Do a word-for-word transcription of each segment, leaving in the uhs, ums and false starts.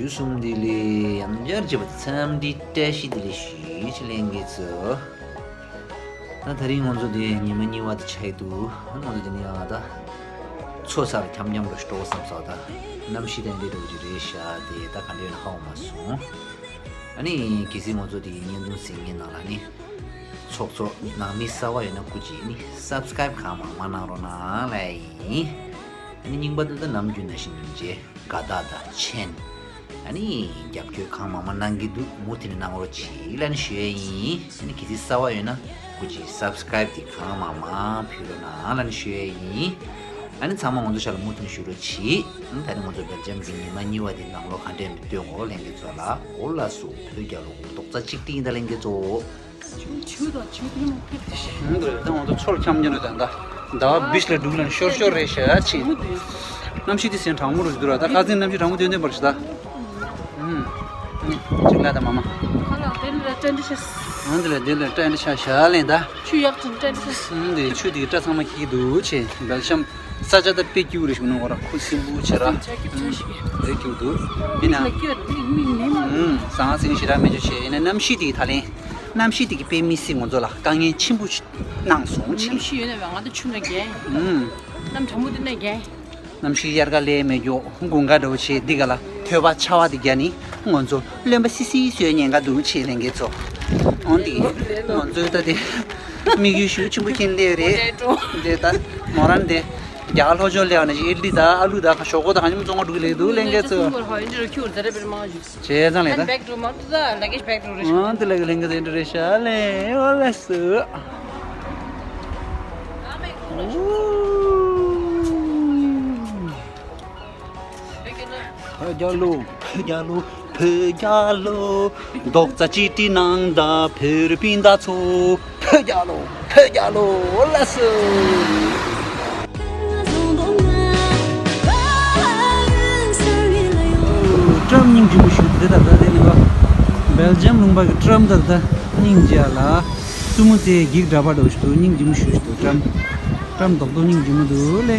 དུས་གསུམ་བདེ་ལེགས། ཡང་བསྐྱར་བྱས་པ་འཚམས་འདྲི་བཀྲ་ཤིས་བདེ་ལེགས་ཞུ་ཅི་ལྷན་རྒྱས་ཚོ། ད་དེ་རིང་ང་ཚོ་དེ་ཉི་མ་གཉིས་པ་དེ་ཆགས་ཀྱི་འདུག་ང་ཚོ་དེ་ནི་ཡང་ད་མཚོ་སར་འཁྱམ་འཁྱམ་རུ་སྤྲོ་བསམ་སོགས་ད་གནམ་གཤིས་དེ་འདྲ་འདྲ་བོ་ཅིག་རེད་ཤག་དེ་ད་ག་འདྲ་ཡོད་ན་ཧ་གོ་མ་སོང་། ཨ་ནི་གལ་སྲིད་ང་ཚོ་དེ་བརྙན་ཐུང་གཟིགས་མཁན་ནང་ལ་ནི་ཚོགས་གཙོ་ནང་མི་གསར་པ་ཡོད་ན་སྐུ་མཁྱེན་ནི་སབ་སི་ཀ་རེབ་གང་མང་མང་གནང་རོགས་གནང་ལབ་ཡིན། ཨ་ནི་རྙིང་པ་འདི་ད་ནམ་རྒྱུན་ནང་བཞིན་ཡིན་རྗེས། དགའ་རྟགས་དང་མཆན། ཨ་ནི་རྒྱབ་སྐྱོར་གང་མང་མང་གནང་གི་འདུག་མུ་མཐུད་ནས་གནང་རོགས་གྱིས་ལབ་ནས་ཞུ་ཡས་ཡིན། ཨ་ནི་གལ་སྲིད་གསར་པ་ཡོད་ན་སྐུ་མཁྱེན་སབ་སི་ཀ་རེབ་དེ་གང་མང་མང་ཕུལ་རོགས་གནང་ལབ་ནས་ཞུ་ཡས་ཡིན། ཨ་ནི་ཚང་མ་ང་ཚོ་ཞབས་ལ་མུ་མཐུད་ནས་བཞུགས་རོགས་གྱིས། ཨ་ནི་ད་ནི་ང་ཚོ་སྦེལ་ཇམ་གྱི་ཉི་མ་གཉིས་པ་དེ་ནང་ལོགས་ག་འདྲས་མི་སྟོན་གོ་ལྷན་རྒྱས་ཚོ་ལ་འོ་ལགས་སོ། བོད་རྒྱལ་ལོ། རྡོག་རྩ་གཅིག་སྒྲིལ་ཡིན་ད་ལྷན་རྒྱས་ཚོ། ཆུ་དང་ཆུ་དེ་མོ་ཕེབས་ཏེ་ཤི། ཧུང་དུ་རེད་ད་ང་ཚོ་ཚོར་འཁྱམ་ཉེ་རུ་དང་ད་ཟླ་བ་བིས་ལ་འདུག་ལ་ཤོར་ཤོར་རེད་ཤ་ཆེ། གྲང་མོ་འདུག་གནམ་གཤིས་དེ་སེང་གྲང་མོ་རུ་འདུག་ར་ད་ཁ་སང་གནམ་གཤིས་གྲང་མོ་དོན་དོན་པར་ཤི་ད། ཧུང་། ཧུང་། ཅིག་ལ་ད་མ་མ། ཁ་ལག་དེ་ལ་ཏྲན་ཏི་ཤ། ཧུང་དེ་ལ་དེ་ལ་ཏྲན་ཏི་ཤ་ཤ་ལེན་ད། ཆུ་ཡག་ཅིང་ཏྲན་ཏི་ཤ། ཧུང་དེ་ཆུ་དེ་སྐྲ་ཚང་མ་ཁྱི་འདུག་ཆེ་སྦེལ་ཇམ། ས་ཆ་ད་དཔེ་སྐྱིད་པོ་རེད་ཞུ་ནོ་གོ་ར་ཁུ་སིམ་པོ་བྱེད་ར། ཆ་ཁྱབ་ཆ་ཞིག་རེད་སྐྱིད་པོ་འདུག་ཡིན་ན། ལ་སྐྱོད་མིག་མིག་ནེ་མ། ཧུང་ཟང་ཟིང་ཞེ་དྲག་མེད་ཆོག་ཆེ་ཡིན་ན་གནམ་གཤིས་དེ་ད་ལེན། གནམ་གཤིས་དེ་གི་དཔེ་མི་སྲིད་ང་ཚོ་ལ་དཀའ་ངལ་ཆེན་པོ་གནང་སོང་ཆེ། གནམ་གཤིས་ཡོད་ན་བས་ང་ད་ཆུ་ན་རྒྱན། ཧུང་། གནམ་གྲང་མོ་དེ་ན་རྒྱན། གནམ་གཤིས་དབྱར་ཁ་ལས་མེད་རྒྱུ་དགུན་ཁ་འདྲ་བོ་ཆེ་འདི་ག་ལ་ཐོས་པ་ཆར་པ་དེ་རྒྱ་ནི་ང་ཚོ་རློན་པ་སི་སི་བཟོས་ཉེན་ཁ་འདུག་ཆེ་ལྷན་རྒྱས་ཚོ། འོན་ཏེ་ང་ཚོའི་ད་དེ་དམིགས་ཡུལ་ཤུགས་ཆེན་པོ་ཁྱེར་སླེབས་རེད། དེ་ད་མོ་རང་དེ་རྒྱ་གར་ལྷོ་ཕྱོགས་སླེབས་ནས་ཨིཌ་ལི་དང་ཨ་ལུ་དང་ཞོག་ཁོག་དང་གང་ཉམས་བཙོང་ག་འགྲོ་གི་ལས་འདུག་ལྷན་རྒྱས་ཚོ། བྱས་ཙང་ལས་ད། བེག་ཏུ་མ་ཏུ་ད་ལ་གེ་བེག་ཏུ་རེ་ཨང་དེ་ལ་གི་ལྷན་རྒྱས་ཚོ་འདི་རེད་ཤག་ལེ་འོ་ལེ་སུ། བོད་རྒྱལ་ལོ། བོད་རྒྱལ་ལོ། བོད་རྒྱལ་ལོ། རྡོག་རྩ་གཅིག་སྒྲིལ་གནང་དང་བོད་རིགས་སྤུན་ཟླ་ཚོ། བོད་རྒྱལ་ལོ། བོད་རྒྱལ་ལོ། ལགས་སོ། ཀྲམ་སྙིང་རྗེ་མོ་ཞིག་འདུག་ད་ལྟ་དེ་ནི་བ། སྦེལ་ཇམ་ལུང་པ་གི་ཀྲམ་ད་ལྟ་སྙིང་རྗེ་ལ། བཙུན་མོ་དེ་འགྱིག་འདྲ་པར་འདྲ་བོ་ཞིག་འདུག་སྙིང་རྗེ་མོ་ཞིག་འདུག་ཀྲམ། ཀྲམ་རྡོག་རྡོག་སྙིང་རྗེ་མོ་འདུག་ལེ།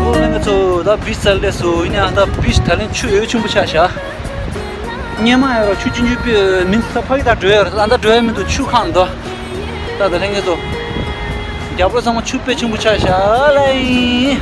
ཨོ་ལྷན་རྒྱས་ཚོ། ད་བིཆ་རྩ་སླེབས་སོང་། ཡིན་ནའང་ད་བིཆ་ད་ལན་ཆུ་འོད་ཆེན་པོ་ཆགས་ཤག་སྔོན་མ་ཡོད་ར་ཆུ་ཆུང་ཆུང་པོ་མིན་ས་ཕ་གི་ད་འགྲོ་ཡོད་ར། ད་ད་འགྲོ་ཡ་མི་འདུག་ཆུ་ཁེངས་འདུག་ད་ད་ལྷན་རྒྱས་ཚོ། རྒྱབ་ལོགས་ཚང་མ་ཆུ་དཔེ་ཆེན་པོ་ཆགས་ཤག་ལ་ཡིན།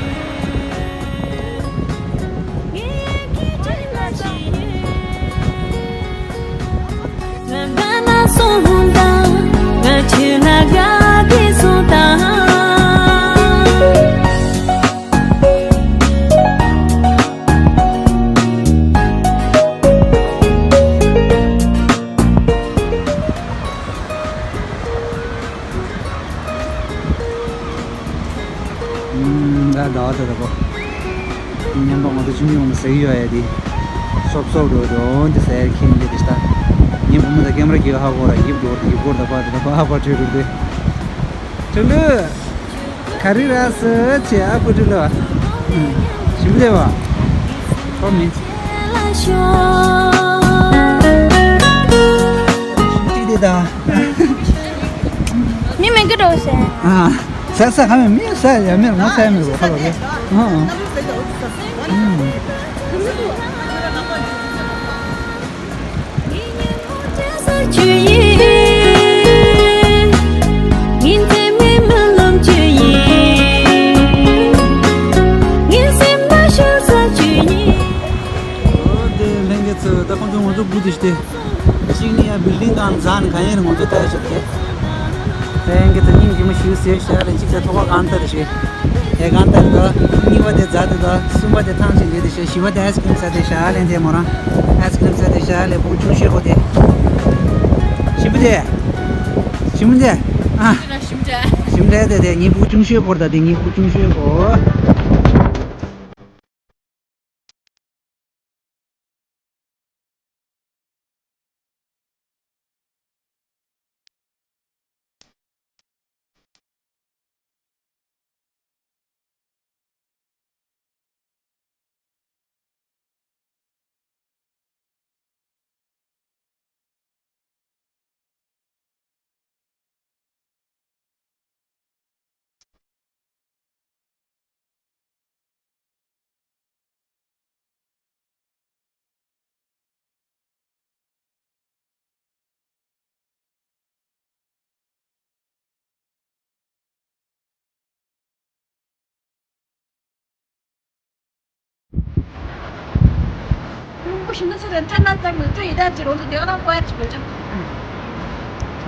ད་ཟླ་བ་དེ་ད་གོ། ཉན་པ་ང་ཚོ་ཆུང་ཆུང་ངོ་མ་ཟ་གི་ཡོད་ཡ་དེ། སོབ་སོབ་འགྲོ་འགྲོ་འདི་ཟ་ཡ་ཁྱེད་འདི་དེ་ཤ་ད། ངའི་བུ་མོ་དང་ཀེམ་ར་གི་ཧ་གོ་ར་ཡིབ་འགྲོ་འདི་ཡིབ་གོ་ར་ད་པ་དེ་ད་པ་ཧ་པ་ཁྲུ་རུ་དེ། ཁྲུ་ལུ། ག་རི་ར་སི་ཆེ་ཨ་ཁུ་ཁྲུ་ལུ། ཞིབ་དེ་བ། ཁོ་མིན། ཞིབ་དེ་ད། མི་མེད་ཀི་འགྲོ་ཟེར། ཨ། ཟ་ཟ་ག་མེད་མི་ཟ་ཡ་མེད་ང་ཟ་ཡ་མེད་རོ་ཁ་ལོ་རེ། ཨང་། ཨོ་དེ་ལྷན་རྒྱས་ཚོ་ད་ཁོང་ཚོ་ང་ཚོ་སྒུག་བསྡད་ཤག་སྟེ། གཅིག་ནི་ཡང་བིལ་ཌིང་གང་བཟང་ནི་གང་ཡིན་རེད། ང་ཚོ་ལྟ་ཡ་ཞིག་རེད། ལྷན་རྒྱས་ཚོ་སྙིང་རྗེ་མོ་ཞུ་ཟེར་ཤག་ལ། གཅིག་ད་ཐོག་ཁ་གང་ལྟ་རེད་ཞེས། ཨེ་གང་ལྟ་རེད་ད། གཉིས་པ་དེ་རྫ་དེ་ད། གསུམ་པ་དེ་ཐང་ཆེན་དེ་དེ་ཤག་བཞི་པ་དེ་ཨའི་སི་ཀི་རིམ་ཟ་དེ་ཤག་ལན་དེ་མོ་རང་ཨའི་སི་ཀི་རིམ་ཟ་དེ་ཤག་ལ། བུ་ཆུང་ཤོས་གོ་དེ། ཞི་མོ་དེ། ཞི་མོ་དེ། ཨ། ཞི་མོ་དེ། ཞི་མོ་དེ་དེ་དེ་ངའི་བུ་ཆུང་ཤོས་གོ་ད། དེ་ངའི་བུ་ཆུང་ཤོས་གོ།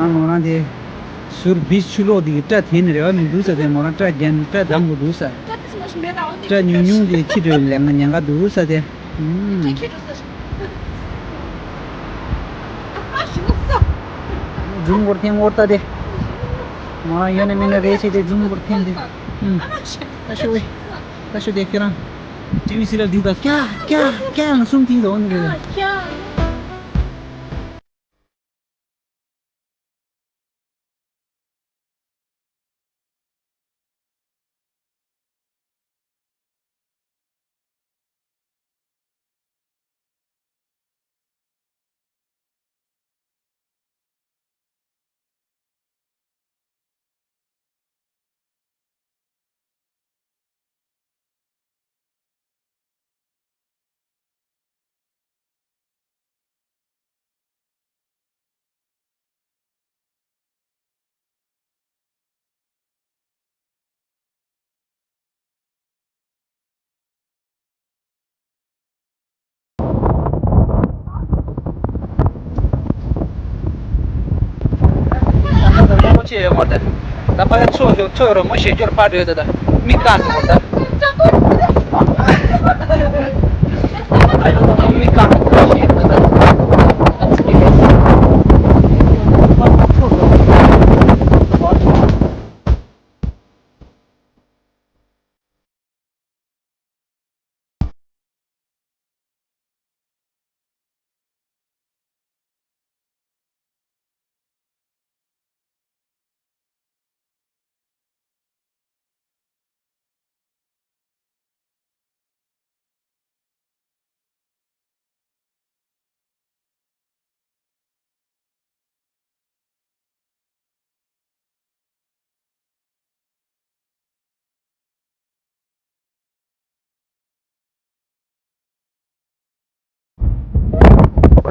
ཨང་། ང་རང་དེ་ཟུར་བིས་ཆུ་ལོག་དེ་གི་སྐྲ་འཐེན་ནས་རེ་བ་མི་འདུག་ས། དེ་མོ་རང་སྐྲ་རྒྱན་སྐྲ་འདམ་དགོས་འདུག་ས། སྐྲ་ཉུང་ཉུང་དེ་ཁྱི་འདྲ་ལས་ང་ཉན་ག་འདུག་ས། དེ། ཨང་། རྫུན་སྐོར་འཐེན་སྐོར་ལྟ་དེ། མོ་རང་ཡོད་ན་མེད་ན་རེད་ཟེར་དེ་རྫུན་སྐོར་འཐེན་དེ། ཨང་། ད་ཤོད་ཨེ། ད་ཤོད་དེ་ཁྱེད་རང་། ཊི་ཝི་སི་རལ་འདི་དང་ཀྱ་ཀྱ་ཀྱ་ལ་གསུམ་འཐེན་དོ་ནི་རེད། ད་ཕ་ཡ་ཚོ་ཚོ་རོ་མོ་ཞེ་སྐྱོར་ཕར་འགྲོ་ད། ད་མི་བཀག་འགྲོ་ད། མི་བཀག་འགྲོ་ཞེས་ད།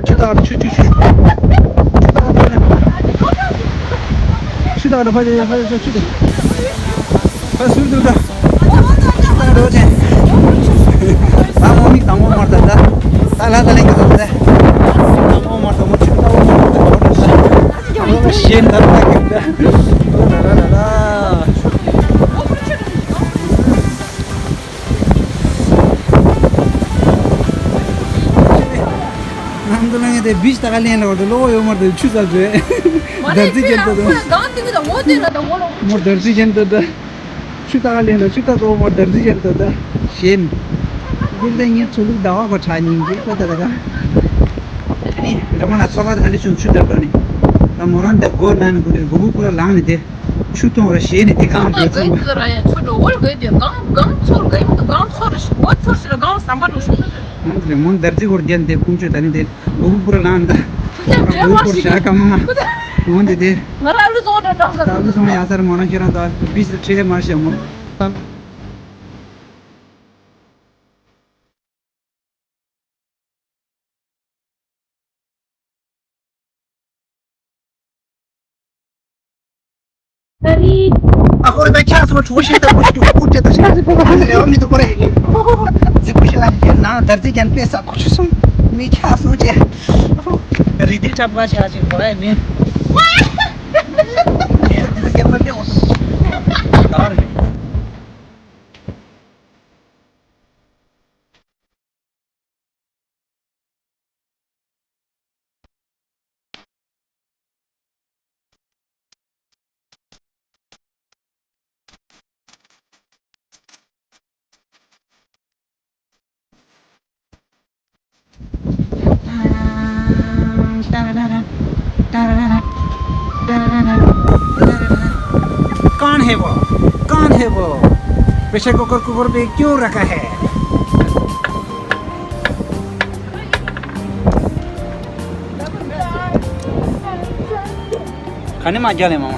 ཆུ་དག་ཆུ་ཆུ་ཆུ། ཆུ་དག་ཆུ་དག་ཕ་ཆུ་དག་ཕ་ཆུ་དག་ཕ་ཟུར་དུ་ད། ད་རོ་ཆེ། ད་མོ་མིག་དང་མོ་མར་ད་ད། ད་ལ་ད་ལེན་གི་ད་ད། དང་མོ་མར་ད་མོ་ཆུ་དག་མོ་མར་ད་ད། ཞེན་ད་ད་གི་ད། ད་ད་ད་ད། ནམ་དུ་ལ་ངས་དེ་བིས་ད་ག་ལེན་ལ་བར་དུ་ལོ་ཡོད་མར་དུ་ཆུ་ཟག་བཟོས། མ་རེད་དར་རྩི་ཅན་ཏོ་ཏོ། ཁོས་གང་དེ་གི་ད་འོ་དེ་ལ་ད་འོ་ལོ། མོ་དར་རྩི་ཅན་ཏོ་ཏོ། ཆུ་ད་ག་ལེན་ལ་ཆུ་ད་ཏོ་མོ་དར་རྩི་ཅན་ཏོ་ཏོ། ཞེན། འདིར་ད་ངས་ཚོ་ལུག་ཟླ་བ་ཁོ་ཁྲ་ཉིན་གྱི་ཁོ་ད་ད་ག་ཨ་ནི་ལ་མ་ན་ཚོ་ག་ད་ནི་ཆུ་ཆུ་དར་པ་ནི། ད་མོ་རང་ད་སྒོ་ན་ནི་ཁོ་དེ་སྒོ་བུ་ཁོ་ལ་ལངས་ནི་དེ། ཆུ་གཏོང་ར་ཞེས་ནི་དེ་གང་ཨ་དགོས་ཚོད་མ། ག་ར་ཡ་ཆུ་འགྲོ་འོལ་དགོས་དེ་གང་གང་ཚོར་ག་ཡིན་གང་ཚོར་ཞིག་གོ་ཚོར་ཞིག་ལ་གང་ཟམ་པ་འགྲོ་ཞིག་ཨ་ནི་མོ་འདར་རྩི་སྐོར་རྒྱན་དེ་ཀུང་ཆུ་ད་ནི་དེ་མགོ་བུ་པུ་ར་ལངས་ད། ཆུ་ཆ་འདྲེ་བར་ཞིག་ག་མ་མོ་འདི་དེ། ང་ར་ལུ་ཚོ་འདྲ་འདྲ་ད་ལུ་ཚོ་ཡ་སར་མོ་ན་ཁྱེད་རང་ད་བིས་ལ་ཁྲེལ་མ་ཤེས་མོ། ཨ་ཁོ་རེ་ད་ཁྱག་སོང་གྲོ་ཞིག་ད་ཁོ་ཞིག་ཁུར་ཏེ་ད་ཞིག་ཨ་ཟི་པོ་ཨ་ཟི་རེ་བ་མི་འདུག་ཁོ་རེ་ཟི་པོ་ཞིག་ལ་ཡིན་ན་དར་རྩེ་རྒྱན་པས་ས་ཁོ་ཆུ་སོང་མི་ཁྱག་སོང་ཅེ་རི་དེ་ཁྲབ་པ་ཆ་ཅིག་ཁོ་རེ་མི་རྒྱན་པ་མེད་འོ་ད་རེ། कौन है वो? कौन है वो? प्रेशर कुकर कुकर पे क्यों रखा है? ཁ་ནི་མ་རྒྱལ་ལེ་མ་མ།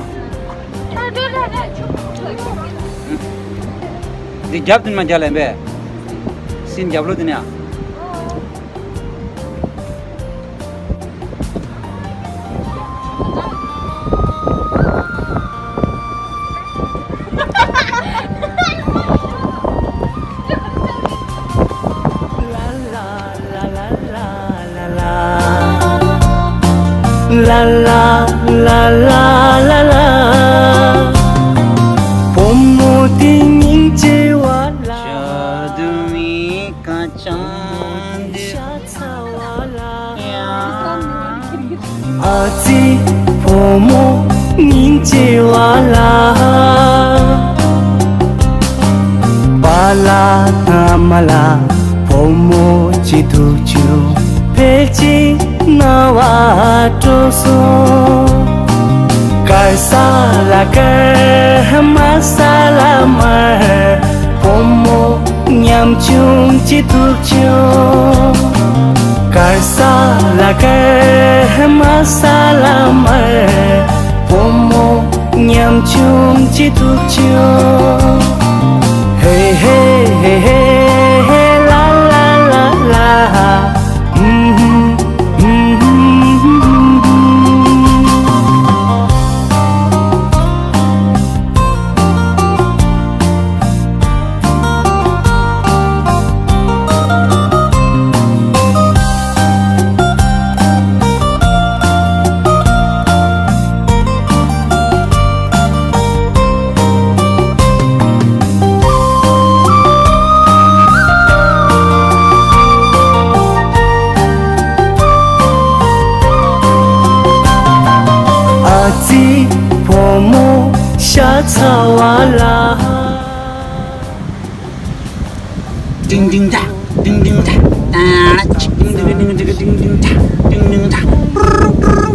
འདི་རྒྱབ་དུ་མ་རྒྱལ་ལེ་བས། སིན་རྒྱབ་ལོ་དེ་ནས་ཨ། ལ་ལ་ལ་ལ་ལ། བུ་མོ་དེ་སྙིང་རྗེ་བ་ལ། ཇ་དུ་མི་ཀ་ཅང་དུ་ཡ། ཨ་ཙི་བུ་མོ་སྙིང་རྗེ་བ་ལ། པཱ་ལགས་མ་ལགས་བུ་མོ་ཅི་ཐུག་བྱུང་ཕལ་ཆེར་ན་བ་སྤྲོ་སོང་། ཀར་ས་ལ་ཀར་མ་ས་ལ་མར་བུ་མོ་ཉམ་ཆུང་ཅི་ཐུག་བྱུང་། ཀར་ས་ལ་ཀར་མ་ས་ལ་མར་བུ་མོ་ཉམ་ཆུང་ཅི་ཐུག་ཆུང་། ཧེ་ཧེ་ཧེ་ཧེ་ཧེ་ལ་ལ་ལ་ལ། ཨ་ཙི་བུ་མོ་ཤ་ཚ་བ་ལ། ཏིང་ཏིང་ཏ། ཏིང་ཏིང་ཏ། ཏ་ལ་ཅིག་ཏིང་ཏིང་ཏིང་ཏིང་ཏིང་ཏ། ཏིང་ཏིང་ཏ།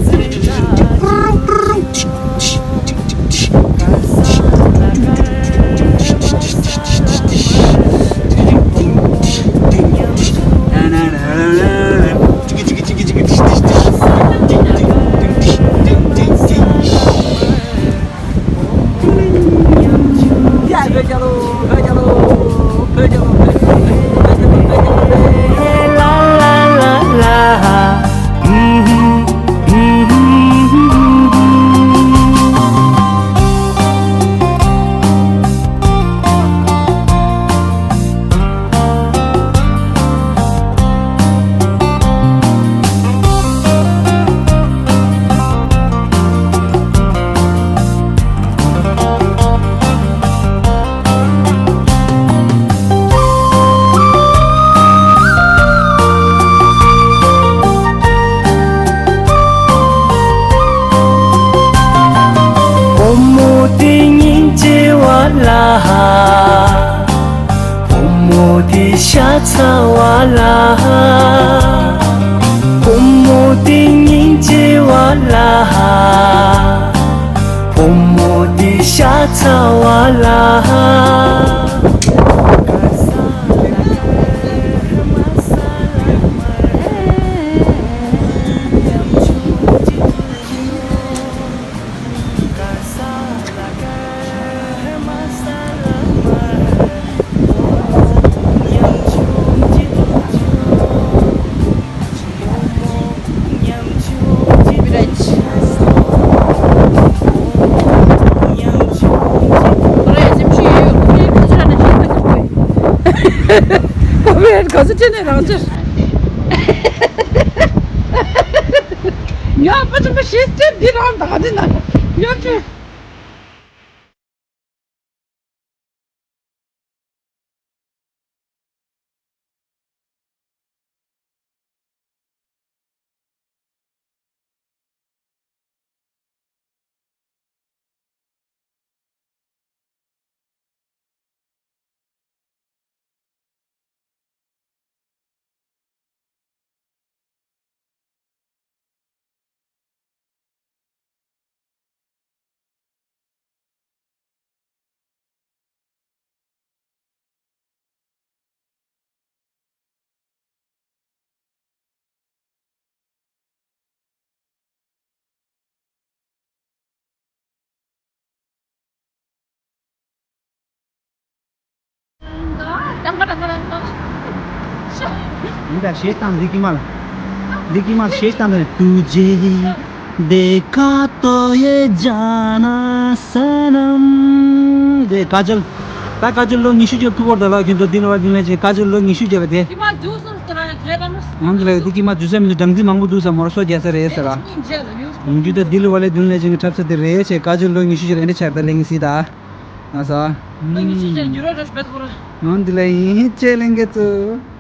བུ་མོ་དེ་སྙིང་རྗེ་བ་ལ། བུ་མོ་དེ་ཤ་ཚ་བ་ལ། བུ་མོ་དེ་སྙིང་རྗེ་བ་ལ། བུ་མོ་དེ་ཤ་ཚ་བ་ལ། ཁོ་བས་ག་ཚོད་བྱས་ནས་རང་ཅིར། ཡ་པ་ཅི་མ་ཤེས་ཏེ་འདི་རང་ད་ག་འདི་ན་ཡ་ཅི། ཡིན་ད་ཞེས་བཏང་ལི་ཀི་མ་ལ། ལི་ཀི་མ་ཞེས་བཏང་ནས་तुझे देखा तो ये जाना सनम། དེ་ཀ་ཇལ། ད་ཀ་ཇལ་ལོ་ཉི་ཤུ་རྒྱབ་ཐུབ་པར་ད་ལ་ཁྱོད་ཚོ་འདི་ལ་བ་འདི་ལ་ཅན་ཀ་ཇལ་ལོ་ཉི་ཤུ་རྒྱབ་པ་དེ། ང་གི་ལ་དེ་ཀི་མ་དུས་ས་མི་འདུག་སྦྲང་རྩི་མང་པོ་འདུག་ས་མོར་སོ་རྒྱ་ས་རེད་ཟེར་ར། ཡོང་རྒྱུ་ད་འདི་ལ་བ་ལས་འདི་ལ་ཅན་གི་འཁྲབ་ས་དེ་རེད་ཆེ་ཀ་ཇལ་ལོ་ཉི་ཤུ་རྒྱབ་ཨེ་འདྲ་ཆགས་ད་ལེ་ངི་སི་ད། ང་ས། ང་འདི་ལ་ཡིན་ཅེ་ལེང་གེ་ཚུ།